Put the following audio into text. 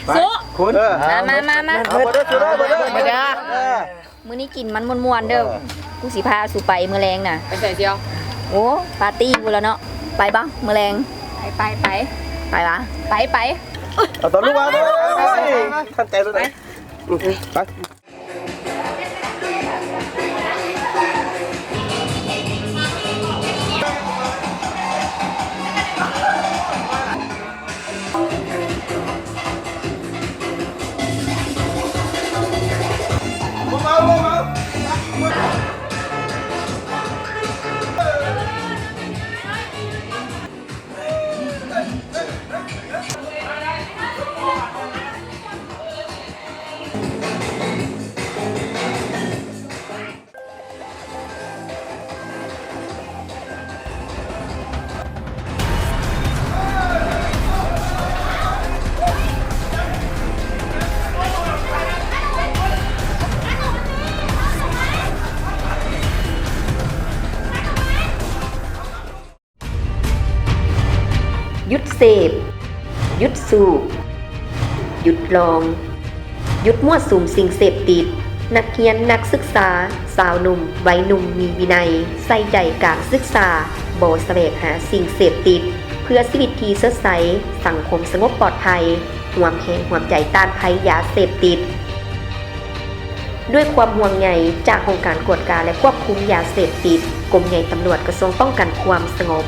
ໂຊະ ເອີ ມາ ມາ ມາ ມາ ເອົາ ມາເດີ ມາເດີ ເອີ ມື້ນີ້ກິນມັນມ່ວນໆເດີ ເອີ ກູຊິພາສູໄປມື້ແລງນະ ໄປໃສຊຽວ? ໂອ້ ປາຕີ້ພຸ້ນລະເນາະ ໄປບໍ່ມື້ແລງ? ໄປ ໄປ ໄປ ໄປຫວາ? ໄປ ໄປ ເອົາຕໍ່ລູກມາ ໂອ້ຍ ທັນໃຈໂລດ ໄປ ໄປ. ຢຸດເສບ, ຢຸດສູບ, ຢຸດລອງ, ຢຸດມົ້ວສຸມສິ່ງເສບຕິດ. ນັກຮຽນ, ນັກສຶກສາ, ຊາວໜຸ່ມ, ໄວໜຸ່ມມີວິໄນ, ໃສ່ໃຈການສຶກສາ, ບໍ່ສະແຫວງຫາສິ່ງເສບຕິດ, ເພື່ອຊີວິດທີ່ສົດໃສ, ສັງຄົມສະຫງົບປອດໄພ, ຮ່ວມແຮງຮ່ວມໃຈຕ້ານໄພຢາເສບຕິດ. ດ້ວຍຄວາມຫ່ວງໃຍຈາກຫ້ອງການກວດກາ ແລະ ຄວບຄຸມຢາເສບຕິດ, ກົມໃຫຍ່ຕຳຫຼວດ ກະຊວງປ້ອງກັນຄວາມສະຫງົບ.